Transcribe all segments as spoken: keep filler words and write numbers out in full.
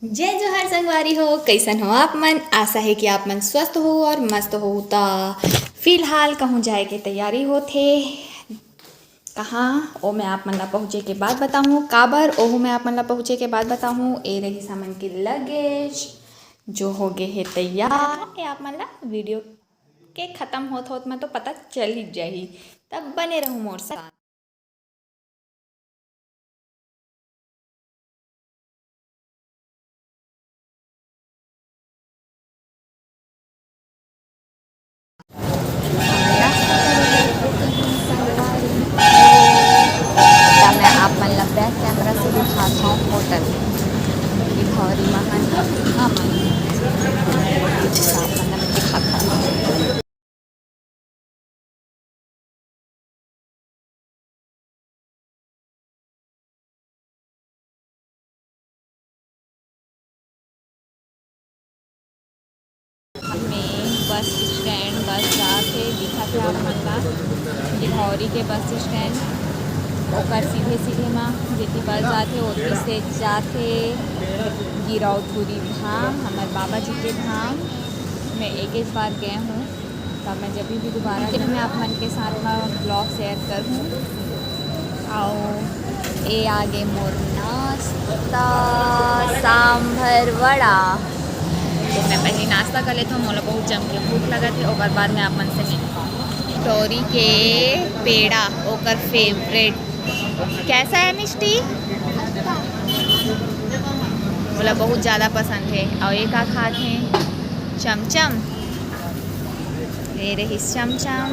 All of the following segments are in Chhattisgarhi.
जय जोहार संगवारी हो, कैसन हो आप मन? आशा है कि आप मन स्वस्थ हो और मस्त हो। त फिलहाल कहूँ जाए के तैयारी होथे। कहाँ, ओ मैं आप मन ला पहुँचे के बाद बताहूँ। काबर, ओहू मैं आप मन ला पहुँचे के बाद बताहूँ। ए रहिस हमन के लगेज, जो हो गे हे तैयार। ए आप मन ला वीडियो के खत्म होत होत में तो पता चल ही जाही, तब बने रहू मोर साथ। त मैं आप मन ला बैक कैमरा से दिखात हौं होटल। ये भौरी महन हमन आप मन ला मैं दिखात हौं। में बस स्टैंड, बस जात हे, दिखत हे आप मन ला, दिघौरी के बस स्टैंड। ओकर सीधे सीधे मा जेती बस जात हे, ओती से जात हे गिरौधुरी धाम, हमर बाबा जी के धाम। मैं एकेच बार गए हूँ, तब मैं जब भी दोबारा, जब मैं आप मन के साथ में ब्लॉग शेयर करहूँ। अउ ए आगे मोर नाश्ता, सांभर वड़ा। तो मैं पहले नाश्ता कर लेता हूँ, मोला बहुत जम के भूख लगत हे, ओकर बाद मैं आप मन से मिलता हूँ। टोरी के पेड़ा ओकर फेवरेट। कैसा है मिष्टी? मोला बहुत ज़्यादा पसंद हे। अउ ए का खात हे? चमचम। ए रहिस चमचम।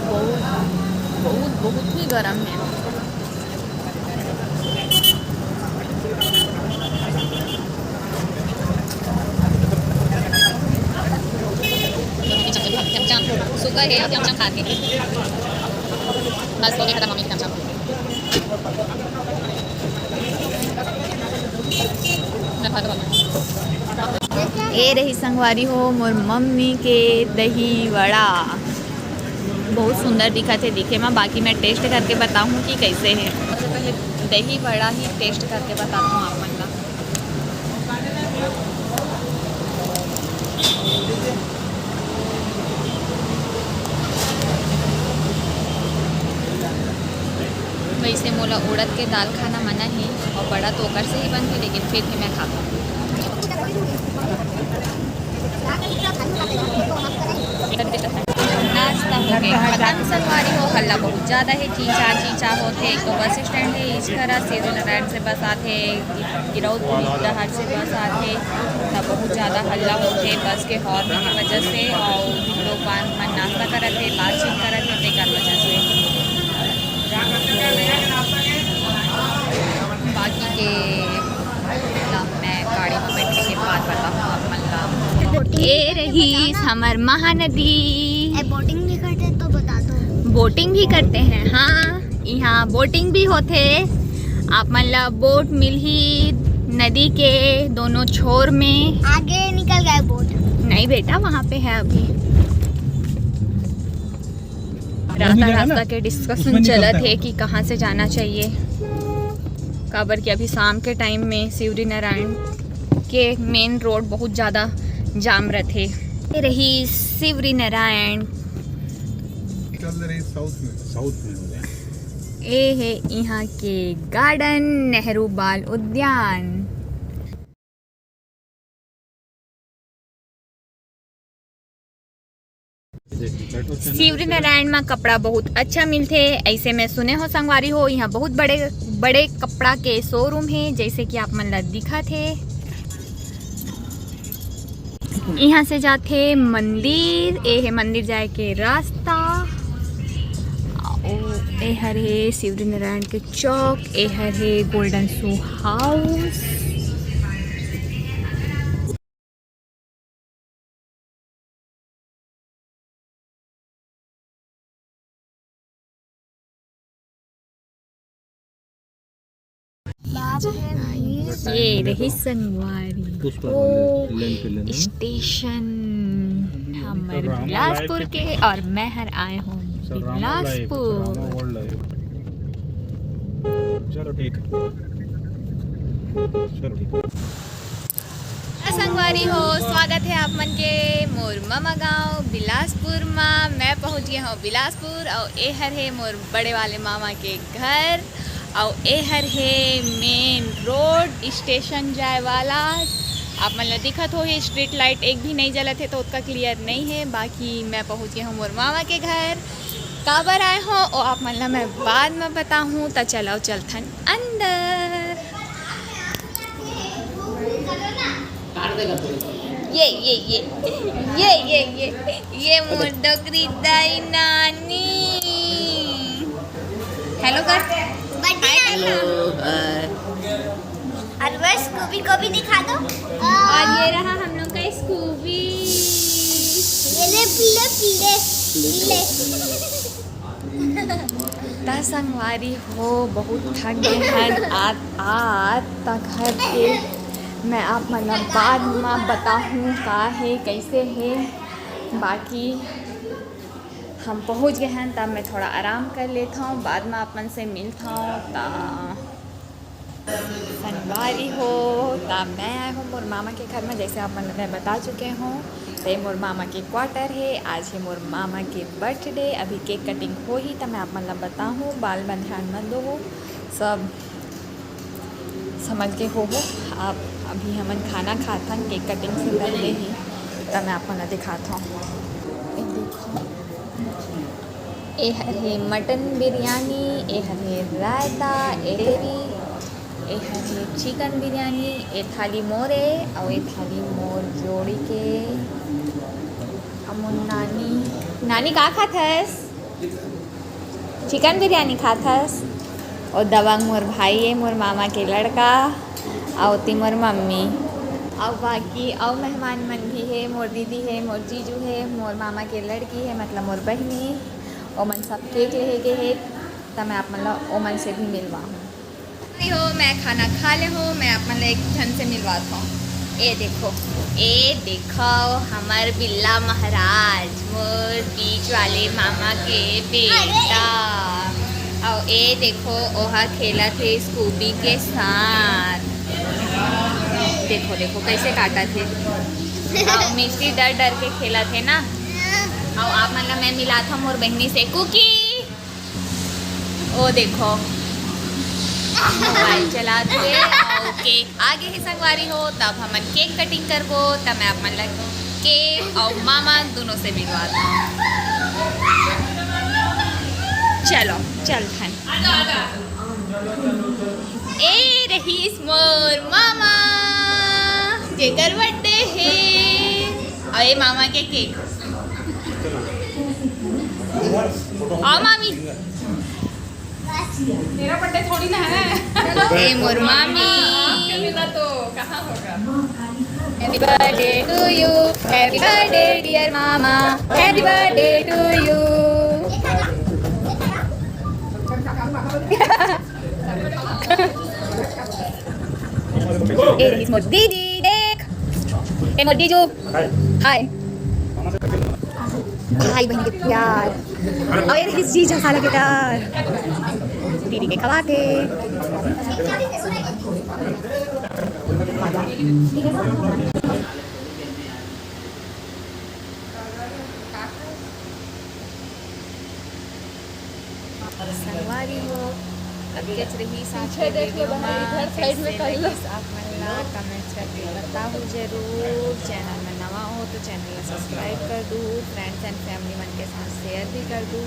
बहुत, बहुत, बहुत ही गरम हे। चमचम, सुगर हे, चमचम खा के। बस हो गया खत्म मम्मी के चमचम। मैं खा तो ए रही संगवारी हो, मोर मम्मी के दही वड़ा बहुत सुंदर दिखत हे दिखे में। बाकी मैं टेस्ट करके बताहूँ कि कैसे हे। सबसे पहले दही वड़ा ही टेस्ट करके बताता हूँ आप मन ला। वैसे मोला उड़द के दाल खाना मना हे अउ बड़ा तो ओकर से ही बनथे, लेकिन फिर भी मैं खाता हूँ। नाश्ता हो गए खत्म संगवारी हो, हल्ला बहुत ज़्यादा हे, चीचा चीचा होथे। एक तो बस स्टैंड हे, इस करा शिवरीनारायण से बस आथे गिरौदपुरी डहर से बस आथे, त बहुत ज़्यादा हल्ला होथे बस के हॉर्न के वजह से, अउ लोग बाग मन नाश्ता करत हे, बातचीत करत हे, तेकर वजह से। बाकी के ला मैं गाड़ी में बैठने के बाद बताहूँ आप मन ला। ए रही हमर महानदी। ए, बोटिंग भी करते तो बता दो। बोटिंग भी करते हैं, हाँ। यहाँ बोटिंग भी होथे। आप मन ला बोट मिलही नदी के दोनों छोर में। आगे निकल गए बोट। नहीं बेटा, वहाँ पे है अभी। रास्ता, रास्ता के डिस्कशन चलत हे कि कहाँ से जाना चाहिए, काबर कि अभी शाम के टाइम में शिवरीनारायण के मेन रोड बहुत ज़्यादा जाम रथे। ए रही शिवरीनारायण। चल रही साउथ में, साउथ में हो जाए। ए हे इहाँ के गार्डन, नेहरू बाल उद्यान। शिवरीनारायण म कपड़ा बहुत अच्छा मिलथे, ऐसे मैं सुने हो संगवारी हो। यहाँ बहुत बड़े बड़े कपड़ा के शोरूम हे, जैसे कि आप मन ला दिखत हे। यहाँ से जाथे मंदिर, ए हे मंदिर जाए के रास्ता। ओ, ए हर हे शिवरीनारायण के चौक, ए हर हे गोल्डन शू हाउस। ये रही संगवारी। पुष्पा ओ, वाले लेन पे लेना। स्टेशन। हमर बिलासपुर के और मैं हर आए हूँ बिलासपुर। चलो ठीक है। संगवारी हो, स्वागत हे आप मन के मोर ममा गांव बिलासपुर मा। मैं पहुंच गे हंव बिलासपुर अउ ए हर हे मोर बड़े वाले मामा के घर अउ ए हर हे मेन रोड स्टेशन जाए वाला। आप मन ला दिखत होही, स्ट्रीट लाइट एक भी नइ जलत हे तो ओतका क्लियर नइ हे। बाकी मैं पहुंच गे हंव मोर मामा के घर। काबर आए हंव ओ आप मन ला मैं बाद मा बताहूं। त चलो चलथन अंदर। ये ये ये ये ये ये ये मोर डोकरी दाई नानी। हेलो कर। Birthday hello. और वो स्कूबी को भी दिखा दो। और ये रहा हम लोग का स्कूबी। ये ले पीले पीले पीले। त संगवारी हो, बहुत थक गे हन आत आत त घर के। मैं आप मन ला बाद मा बताहूं का हे, कैसे हे। बाकी हम पहुंच गे हन, तब मैं थोड़ा आराम कर लेथंव, बाद मा आप मन से मिलथंव। त संगवारी हो, त मैं आए हंव मोर मामा के घर में, जैसे आप मन ला मैं बता चुके हंव। त ये मोर मामा के क्वार्टर हे। आज हे मोर मामा के बर्थडे, अभी केक कटिंग होही त मैं आप मन ला बताहूं, बाल मन ध्यान मत दो, सब समझ के होहू। आप अभी हमन खाना खाथन, केक कटिंग से पहले ही, त मैं आप मन ला दिखात हंव। ये देखो, ए हर हे मटन बिरयानी, ए हर हे रायता, ए हर हे, ए हर हे चिकन बिरयानी। ए थाली मोर ए, अउ ए थाली मोर जोड़ी के। अउ मोर नानी, नानी का खाथस? चिकन बिरयानी खाथस। ओ दबंग मोर भाई ए, मोर मामा के लड़का, अउ ओती मोर मम्मी, अउ बाकी अउ मेहमान मन भी हे, मोर दीदी हे, मोर जीजू हे, मोर मामा के लड़की हे, मतलब मोर बहिनी। ओमन सब केक लेहे गे हे, त मैं आप मन ला ओमन से भी मिलवाहूं। अरे हो, मैं खाना खा ले हंव, मैं आप मन ला एक झन से मिलवात हंव। ए देखो, ए देखो, हमर बिल्ला महाराज, मोर बीच वाले मामा के बेटा। अउ ए देखो, ओहा खेलत हे स्कूबी के साथ। देखो, देखो, कैसे काटत हे। अउ मिष्टी डर डर के खेलत हे ना। अउ आप मन ला मैं मिलात हंव मोर बहिनी से, कुकी। ओ देखो, मोबाइल चलात हे अउ केक आगे हे संगवारी हो, तब हमन केक कटिंग करबो, तब मैं आप मन ला केक अउ मामा दोनों से मिलवात हंव। चलो, चलथन। ए रहीस मोर मामा, जेकर बर्थडे हे, अउ ए मामा के केक। आओ मामी। तेरा बर्थडे थोड़ी ना है। ए मोर मामी। आपके बिना तो कहाँ होगा? Happy birthday to you, happy birthday dear mama, happy birthday to you। ए रहीस मोर दीदी, देख। ए मोर जीजू। हाय। हाय बहन के प्यार। अउ ए रहीस जीजा साला के प्यार। दीदी के खवाथे। संगवारी हो, अतकेच रहीस आज के video मा। कैसे लगिस आप मन ला comment करके बताहू जरूर। Channel में नवा हो तो channel ला subscribe कर दू, friends and family मन के साथ share भी कर दू।